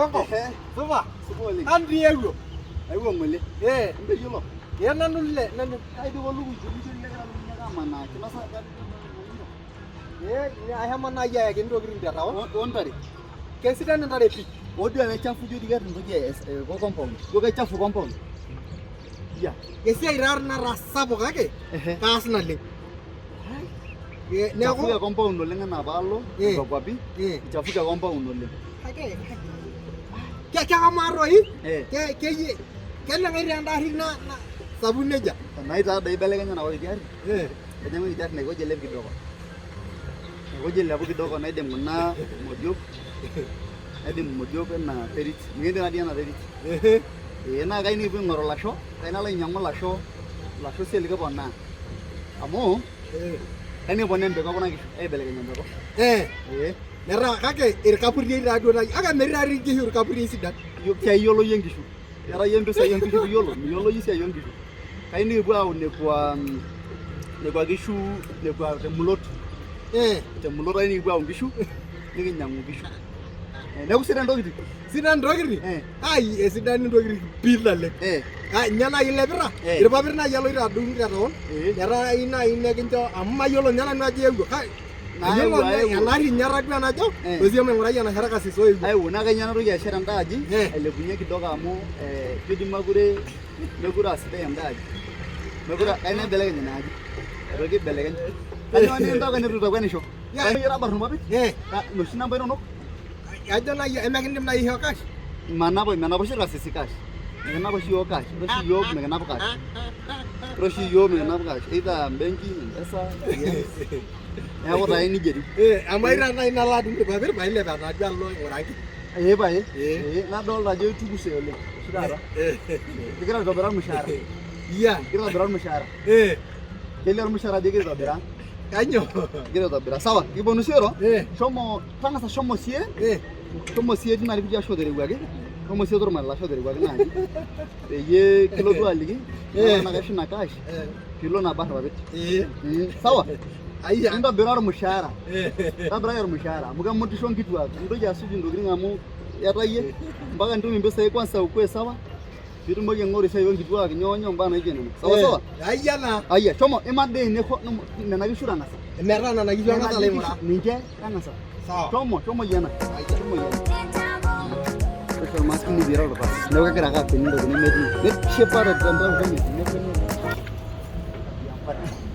Sonko. Supa. Supa oleng. Andi ewuo. Aewuo ng'ole. Eh, Inteyiolo. eh nanu le nanu. Kaidip olukuju legira lukunya amanaa. Kinosa Eh, ashomo naaji ayaki intokitin te town. ontare. Kesidan intare pii. Odua ele chafu ijo dii keeta entoki e compound. Ijo kechafu compound. Iya. Esiai taa nara sapuk kake kaas naleng. Eh, Neeku neeku compound oleng enaa paalo Eh. kwapi. eh Ichafuke compound oleng. kake ke kekamaa toi Eh. ke keyie keneng'ai taa enda arri na na sapuk nejia. Tenai taa doi ibelekenya ena kop ari. Eh. Ainyang'u enkiti arri naikoji ailep kidogo. Naikoji ailepu kidogo naidim kuna modiok. Naidim imodiok ena terit. Mikindim naadii ena terit. Ehe. Ee naa kayieu nikipuo aing'oru ilasho, kayieu nalo ainyang'u ilasho, ilasho sie likiponaa. Amu Eh. kayieu nikiponaa empeku ekuna kishu, aibelekeny empeku. Eh. Ee. Metaa kake irkaputiei taa duo naaji kake metii taatoi inkishu irkaputiei sidan. Tiayiolo iyie inkishu. Ira iyie impisai oonkishu piyiolo, miyiolo iyie esiai oonkishu. Kayieu nikipuo ayau nekua nekua kishu nekua temulot. Eh. Temulot ayieu nikipuo ayau inkishu, nikinyang'u inkishu. Neeku sidan intokitin. Sidan intokitin? Eh. Ai esidan intokitin pii naleng. Eh. Ah, ninye naaji ilepita, Eh. irpapit naaji aloito adung te town, Eh. metaa ai naaji nekincho amu mayiolo ninye nanu ajo eewuo kake Naewuo, ayiolo ninye aewuo. ena arri ninye atadua najo Eh. tosie maing'urai enashata kasis oewuo. Aewuo naa kayieu natoki ashet enda aji Eh. ailepunye kidogo amu ijo dii mekure aa sidai enda aji. Mekure kayieu naibelekeny ina aji. Aitoki aibelekeny. Kainyoo nikintaka nitu itakwenisho? Yeah. Kayieu abarru irpapit? Eh. Inoshi namba inonok? Ajo naaji emekindim naaji aishoo cash? Manap menap oshi irkarsisi cash. Mikinap oshi iyiook cash. Ore oshi iyiook mikinap cash. Ore oshi iyiook mikinap cash. Either embenki, M-pesa, neeku taa nejia etiu. Eh, amu ayieu taa naaji nalo adung irpapit pailep enaduo alo aing'uraki. Ee pae. Eh. Ee nadolta ajo itukuse oleng oshi taata. Igira aitobira ormushaara. Iya. Igira aitobira ormushaara. Eh. Kelio ormushaara ajo igira aitobira. Kanyoo? Igira aitobira. Sawa, kiponu siiro. Eh. Shomo tang'asa shomo sie. Eh. Shomo sie tina ripiti ashu oterewuaki. Shomo sie tormali lasho oterewuaki naaji. Peyie kilotu aliki. Eh. Naa kaisho ina cash. Eh. Piilo naa abarr irpapit. Eh. Sawa? Ayia. Intobira ormushaara. Eh. Ntobiraki ormushaara amu kemutisho nkituak. Mintoki asuj intokitin amu iyata iyie mpaka nitum impisai kwanza ukuwe sawa piitumoki aing'oru esiai oonkituak nyoo nyoo mbaa naijo nena. Sawa sawa? Ayia naa. Ayia shomo ima dii ene nena kishu tang'asa. Metaa nena kishu ang'as alo aing'uraa. Ninche tang'asa. Sawa. Shomo shomo iyie ena. Shomo iyie ena. Ore oshi ormaskini pira orkarsis neeku kegira ake akweni intokitin nemetii. Neshipa tentau enye.